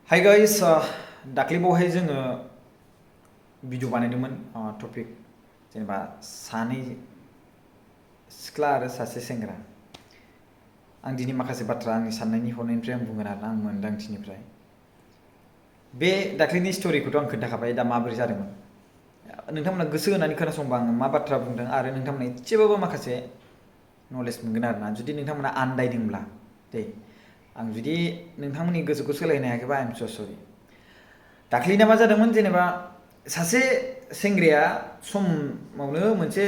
Hi guys, दाख्लै बावहाय जोङो भिडिअ बानायदोंमोन टपिक जेनेबा सानै सिख्ला आरो सासे सेंग्रा आं दिनै माखासे बाथ्रा आंनि साननायनि हनायनिफ्राय आं बुंगोन आरोना आं मोनदांथिनिफ्राय बे दाख्लैनि स्ट'रिखौथ' आं खोन्थाखाबाय दा माबोरै जादोंमोन नोंथांमोना गोसो होनानै खोनासंबा आं मा बाथ्रा बुंदों आरो नोंथांमोना एसेबाबो माखासे नलेज मोनगोन आरोना जुदि नोंथांमोना आन्दायदोंब्ला दे आं जुदि नोंथांमोननि गोसोखौ सोलायनो हायाखैबा आइ एम स' सरि दाख्लैना मा जादोंमोन जेनेबा सासे सेंग्राया समावनो मोनसे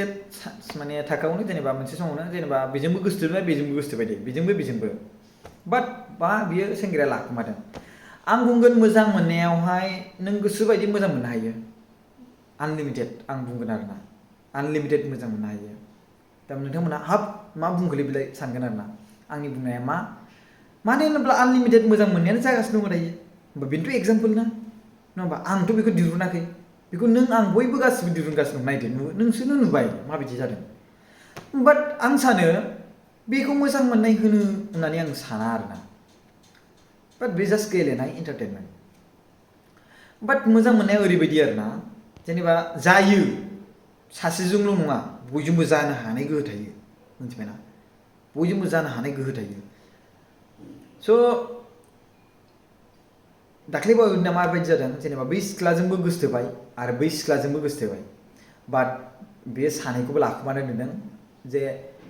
माने थाखोआवनो जेनेबा मोनसे समावनो जेनेबा बेजोंबो गोसोथोबाय बेजोंबो गोसोथोबाय दे बेजोंबो बाट बा बियो सेंग्राया लाखुमादों आं बुंगोन मोजां मोननायावहाय नों गोसोबायदि मोजां मोननो हायो आनलिमिटेड आं बुंगोन आरोना आनलिमिटेड मोजां मोननो हायो दा नोंथांमोना हाब मा बुंखोलै बिलाय सानगोन आरोना आंनि बुंनाया मानो होनोब्ला आनलिमिटेड मोजां मोननायानो जागासिनो दङ दायो होमबा बेनोथ' एग्जाम्पोल ना नङा होमबा आंथ' बेखौ दिरुनाखै बेखौ नों आं बयबो गासिबो दिरुनगासिनो दं नायदो नोंसोरनो नुबाय माबायदि जादों बाट आं सानो बेखौ मोजां मोननाय होननानै आं साना आरोना बाट बे जास्ट गेलेनाय एन्टारटेनमेन्ट बाट मोजां मोननाया ओरैबायदि आरोना जेनेबा जायो सासेजोंल' नङा बयजोंबो जानो हानाय गोहो थायो मिथिबायना बयजोंबो जानो हानाय गोहो थायो स' दाख्लै बावैना माबायदि जादों जेनेबा बै सिख्लाजोंबो गोसोथोबाय आरो बै सिख्लाजोंबो गोसोथोबाय बाट बे सानैखौबो लाखुमाना दोनदों जे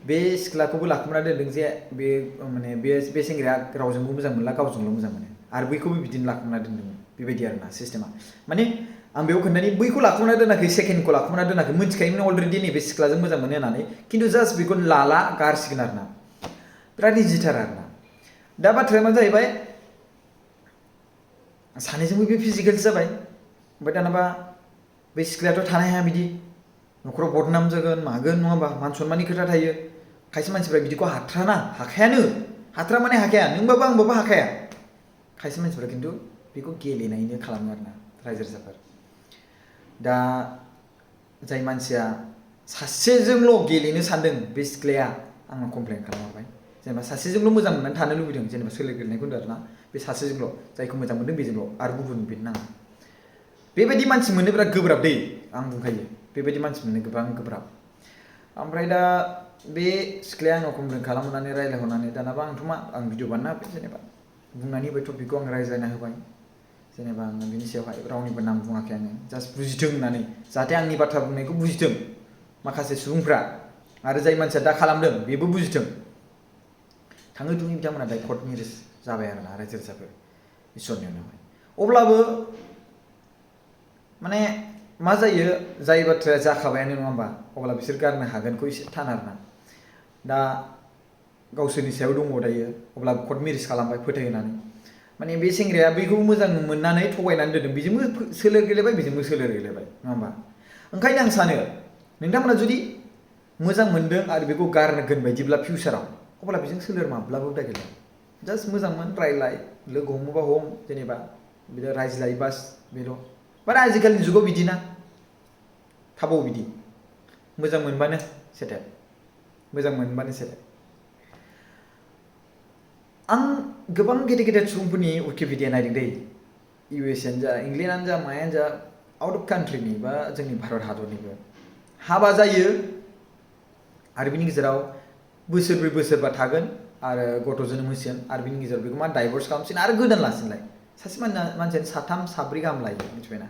बे सिख्लाखौबो लाखुमाना दोनदों जे बे माने बे सेंग्राया रावजोंबो मोजां मोनला गावजोंल' मोजां मोनो आरो बैखौबो बिदिनो लाखुमाना दोनदोंमोन बेबायदि आरोना सिस्टेमा माने आं बेयाव खोन्थानि बैखौ लाखुमाना दोनाखै सेकेन्डखौ लाखुमाना दोनाखै मिथिखायोमोन अलरेडि नैबे सिख्लाजों मोजां मोनो होननानै खिन्थु जास्ट बेखौ लाला गारसिगोन आरोना बिराद इजिथार आरोना दा बाथ्राया मा जाहैबाय सानैजोंबो बे फिजिकेल्स जाबाय ओमफ्राय दानाबा बे सिख्लायाथ' थानो हाया बिदि न'खराव बदनाम जागोन मागोन नङा होमबा मान सनमाननि खोथा थायो खायसे मानसिफ्रा बिदिखौ हाथ्राना हाखायानो हाथ्रा माने हाखाया नोंबाबो आंबाबो हाखाया खायसे मानसिफ्रा खिन्थु बेखौ गेलेनायनो खालामो आरोना रायजो राजाफोर दा जाय मानसिया सासेजोंल' गेलेनो सानदों बे सिख्लाया आंनाव कमप्लेन खालामहरबाय जेनेबा सासेजोंल' मोजां मोननानै थानो लुबैदों जेनेबा सोलो गेलेनायखौ होनदों आरोना बे सासेजोंल' जायखौ मोजां मोनदों बेजोंल' आरो गुबुन बेनो नाङा बेबायदि मानसि मोननो बिराद गोब्राब दै आं बुंखायो बेबायदि मानसि मोननो गोबां गोब्राब ओमफ्राय दा बे सिख्लाया आंनाव कमप्लेन खालामहरनानै रायज्लायहरनानै दानाबा आं भिडिअ बानायना होबाय जेनेबा बुंनानै होबाय टपिकखौ आं रायज्लायना होबाय जेनेबा आङो बिनि सायावहाय रावनिबो नाम बुङाखै आङो जास्ट बुजिथों होननानै जाहाथे आंनि बाथ्रा बुंनायखौ बुजिथों माखासे सुबुंफ्रा आरो जाय मानसिया दा खालामदों बेबो बुजिथों थाङो थुङै बिथांमोना दायो कर्ट मेरेज जाबाय आरोना रायजो राजाफोर इसोरनि उनावहाय अब्लाबो माने मा जायो जाय बाथ्राया जाखाबायानो नङा होमबा अब्ला बिसोर गारनो हागोनखौ एसे थान आरोना दा गावसोरनि सायाव दङ दायो अब्ला कर्ट मेरेज खालामबाय फोथायहोनानै माने बे सेंग्राया बैखौबो मोजां मोननानै थगायनानै दोनदों बेजोंबो सोलो गेलेबाय बेजोंबो सोलो गेलेबाय नङा होमबा ओंखायनो आं सानो नोंथांमोना जुदि मोजां मोनदों आरो बेखौ गारगोन बायदिब्ला फिउचाराव अब्ला बेजों सोलो माब्लाबाबो दा गेले जास्ट मोजां मोन रायलाय लोगो हमोबा हम जेनेबा बिदि रायज्लाय बास बेल' बाट आजिखालिनि जुगाव बिदिना थाबाव बिदि मोजां मोनबानो सेटेल मोजां मोनबानो सेटेल आं गोबां गेदेर गेदेर सुबुंफोरनि विकिपिडिया नायदों दै इउएसआनो जा इंलेन्डआनो जा मायानो जा आउट अफ कान्ट्रिनि बा जोंनि भारत हादरनिबो हाबा जायो आरो बिनि गेजेराव बोसोरब्रै बोसोरबा थागोन आरो गथ' जोनोम होसिगोन आरो बिनि गेजेराव बेखौ मा डाइभर्स खालामसिगोन आरो गोदान लासिनलाय सासे मानसियानो साथाम साब्रै गाहाम लायो मिथिबायना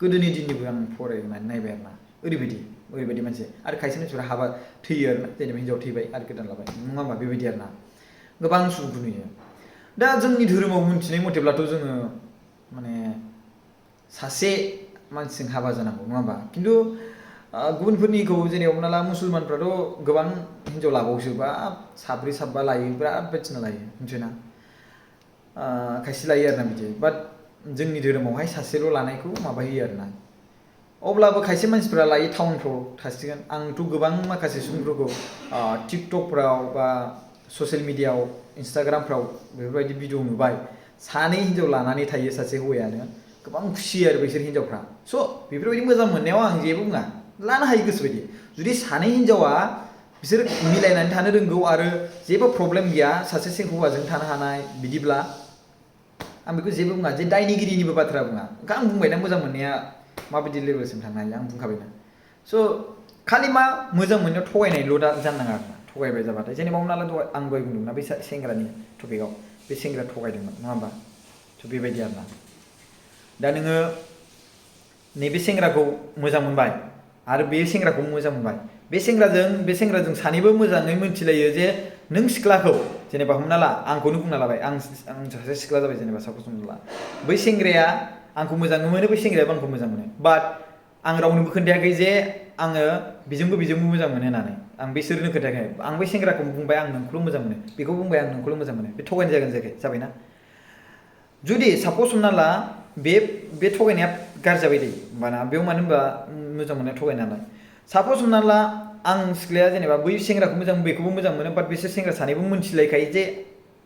गोदोनि दिननिबो आं फरायनानै नायबाय आरोना ओरैबायदि मानसि आरो खायसे मानसिफोरा हाबा थैयो आरोना जेनेबा हिन्जाव थैबाय आरो गोदान लाबाय नङा होमबा बेबायदि आरोना गोबां सुबुंखौ नुयो दा जोंनि धोरोमाव मोनथिनाय मथेब्लाथ' जोङो माने सासे मानसिजों हाबा जानांगौ नङा होमबा खिन्थु गुबुनफोरनिखौ जेनेबा हमना ला मुसलमानफ्राथ' गोबां हिन्जाव लाबावोसो बा साब्रै साबा लायो बिराद बायदिसिना लायो मिथिबायना खायसे लायो आरोना बिदि बाट जोंनि धोरोमावहाय सासेल' लानायखौ माबायो आरोना अब्लाबो खायसे मानसिफ्रा लायो टाउनफ्राव थासिगोन आंथ' गोबां माखासे सुबुंफोरखौ टिकटकफ्राव बा ससियेल मिडियाआव इन्सटाग्रामफ्राव बेफोरबायदि भिडिअ नुबाय सानै हिन्जाव लानानै थायो सासे हौवायानो गोबां खुसि आरो बिसोर हिन्जावफ्रा स' बेफोरबायदि मोजां मोननायाव आं जेबो बुङा लानो हायो गोसोबायदि जुदि सानै हिन्जावा बिसोर मिलायनानै थानो रोंगौ आरो जेबो प्रब्लेम गैया सासे हौवाजों थानो हानाय बिदिब्ला आं बेखौ जेबो बुङा जे दायनिगिरिनिबो बाथ्रा बुङा आं बुंबायना मोजां मोननाया माबायदि लेभेलसिम थांनो हायो आं बुंखाबायना स' खालि मा मोजां मोननायाव थगायनायल' दा जानो नाङा आरोना थगायबाय जाबाथाय जेनेबा हमना ला आं दहाय बुंदोंना बे सेंग्रानि टपिकआव बे सेंग्रा थगायदोंमोन नङा होमबा थ' बेबायदि आरोना दा नोङो नैबे सेंग्राखौ मोजां मोनबाय आरो बे सेंग्राखौ मोजां मोनबाय बे सेंग्राजों सानैबो मोजाङै मोनथिलायो जे नों सिख्लाखौ जेनेबा हमना ला आंखौनो बुंना लाबाय आं सासे सिख्ला जाबाय जेनेबा सापस हमना ला बै सेंग्राया आंखौ मोजां मोनो बै सेंग्रायाबो आंखौ मोजां मोनो बाट आं रावनोबो खोन्थायाखै जे आङो बेजोंबो मोजां मोनो होननानै आं बिसोरनो खोन्थायाखै आं बै सेंग्राखौ बुंबाय आं नोंखौल' मोजां मोनो बेखौ बुंबाय आं नोंखौल' मोजां मोनो बे थगायनाय जागोन जायाखै जाबायना जुदि सापस हमना ला बे थगायनाया गाज्रि जाबाय दे होमबाना बेयाव मानो होनबा मोजां मोननाया थगाय नालाय सापस हमना ला आं सिख्लाया जेनेबा बै सेंग्राखौ मोजां बेखौबो मोजां मोनो बाट बिसोर सेंग्रा सानैबो मोनथिलायखायो जे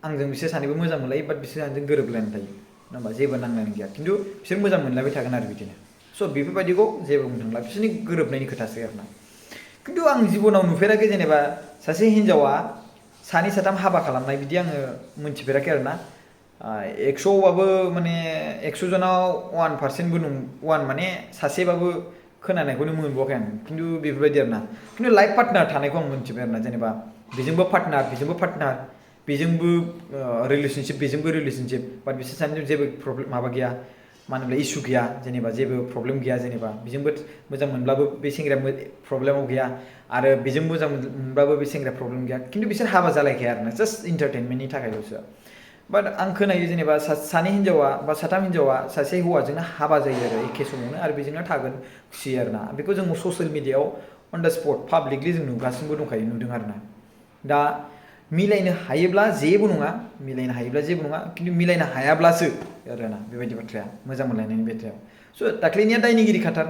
आंजों बिसोर सानैबो मोजां मोनलायो बाट बिसोर सानैजों गोरोबलायनानै थायो नङा होमबा जेबो नांलायनाय गैया खिन्थु बिसोर मोजां मोनलायबाय थागोन आरो बिदिनो स' बेफोरबायदिखौ जेबो बुंनो थांला बिसोरनि गोरोबनायनि खोथासै आरोना खिन्थु आं जिबनाव नुफेराखै जेनेबा सासे हिन्जावा सानै साथाम हाबा खालामनाय बिदि आङो मोनथिफेराखै आरोना 100बाबो माने 100 जनाव 1%बो वान माने सासेबाबो खोनानायखौनो मोनबावाखै आं खिन्थु बेफोरबायदि आरोना खिन्थु लाइफ पार्टनार थानायखौ आं मोनथिबाय आरोना जेनेबा बेजोंबो पार्टनार बेजोंबो रिलेशनशिप बाट बिसोर सानैजों जेबो प्रब्लेम माबा गैया मा होनोमोनलाय इसु गैया जेनेबा जेबो प्रब्लेम गैया जेनेबा बेजोंबो मोजां मोनब्लाबो बे सेंग्राया प्रब्लेमाव गैया आरो बेजों मोजां मोनब्लाबो बे सेंग्राया प्रब्लेम गैया खिन्थु बिसोर हाबा जालायखाया आरोना जास्ट इन्टारटेनमेन्टनि थाखायल'सो बाट आं खोनायो जेनेबा सानै हिन्जावा बा साथाम हिन्जावा सासे हौवाजोंनो हाबा जायो आरो एखे समावनो आरो बेजोंनो थागोन खुसि आरोना बेखौ जों ससियेल मिडियाआव अन दा स्पट पाब्लिकलि जों नुगासिनोबो दंखायो नुदों आरोना दा मिलायनो हायोब्ला जेबो नङा खिन्थु मिलायनो हायाब्लासो आरोना बेबायदि बाथ्राया मोजां मोनलायनायनि बेथ्रायाव स' दाख्लैनिया दायनिगिरि खाथार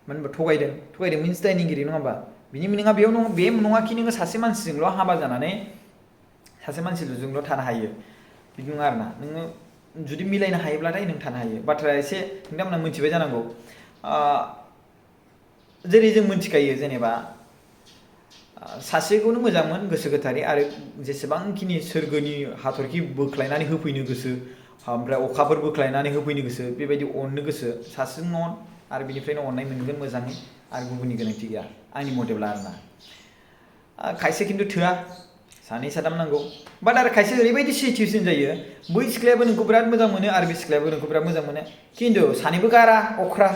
मानो होनबा थगायदों मिन्स दायनिगिरि नङा होमबा बिनि मिनिङा बे नङा कि नोङो सासे मानसिजोंल' हाबा जानानै सासे मानसिजोंल' थानो हायो बिदि नङा आरोना नोङो जुदि मिलायनो हायोब्लाथाय नों थानो हायो बाथ्राया एसे नोंथांमोना मिथिबाय जानांगौ जेरै जों मिथिखायो जेनेबा सासेखौनो मोजांमोन गोसो गोथारै आरो जेसेबांखिनि सोरगोनि हाथरखि बोख्लायनानै होफैनो गोसो ओमफ्राय अखाफोर बोख्लायनानै होफैनो गोसो बेबायदि अननो गोसो सासेजों अन आरो बिनिफ्रायनो अननाय मोनगोन मोजाङै आरो गुबुननि गोनांथि गैया आंनि मथेब्ला आरोना खायसे खिन्थु थोआ सानै साथाम नांगौ बाट आरो खायसे ओरैबायदि सिचुवेसन जायो बै सिख्लायाबो नोंखौ बिराद मोजां मोनो आरो बे सिख्लायाबो नोंखौ बिराद मोजां मोनो खिन्थु सानैबो गारा अख्रा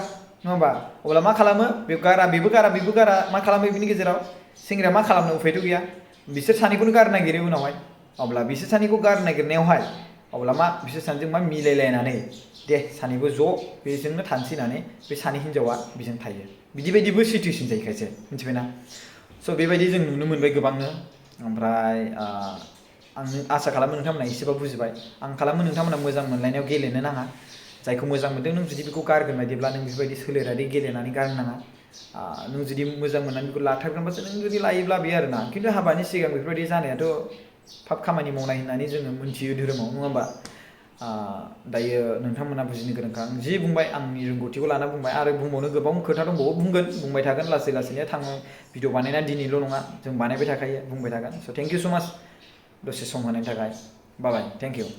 नङा होमबा अब्ला मा खालामो बेबो गारा मा खालामो बिनि गेजेराव सेंग्राया मा खालामनो उफायथ' गैया बिसोर सानैखौनो गारनो नागिरो उनावहाय अब्ला बिसोर सानैखौ गारनो नागिरनायावहाय अब्ला मा बिसोर सानैजों मा मिलायलायनानै दे सानैबो ज' बेजोंनो थानोसै होननानै बे सानै हिन्जावा बेजों थायो बिदि बायदिबो सिचुवेसन जायो खायसे मिथिबायना स' बेबायदि जों नुनो मोनबाय गोबांनो ओमफ्राय आं आसा खालामो नोंथांमोना एसेबा बुजिबाय आं खालामो नोंथांमोना मोजां मोनलायनायाव गेलेनो नाङा जायखौ मोजां मोनदों नों जुदि बेखौ गारगोन बायदिब्ला नों बेफोरबायदि सोलेरारि गेलेनानै गारनो नाङा नों जुदि मोजां मोननानै बेखौ लाथारगोनबासो नों जुदि लायोब्ला बे आरोना खिन्थु हाबानि सिगां बेफोरबायदि जानायाथ' पाप खामानि मावनाय होननानै जोङो मोनथियो धोरोमाव नङा होमबा दायो नोंथांमोना बुजिनो गोनांखा आं जि बुंबाय आंनि रोंगौथिखौ लाना बुंबाय आरो बुंबावनो गोबां खोथा दंबावो बुंबाय थागोन लासैनो भिडिअ बानायना दिनैल' नङा जों बानायबाय थाखायो बुंबाय थागोन स' थेंक इउ स' माच दसे सम होनायनि थाखाय बाय थेंक इउ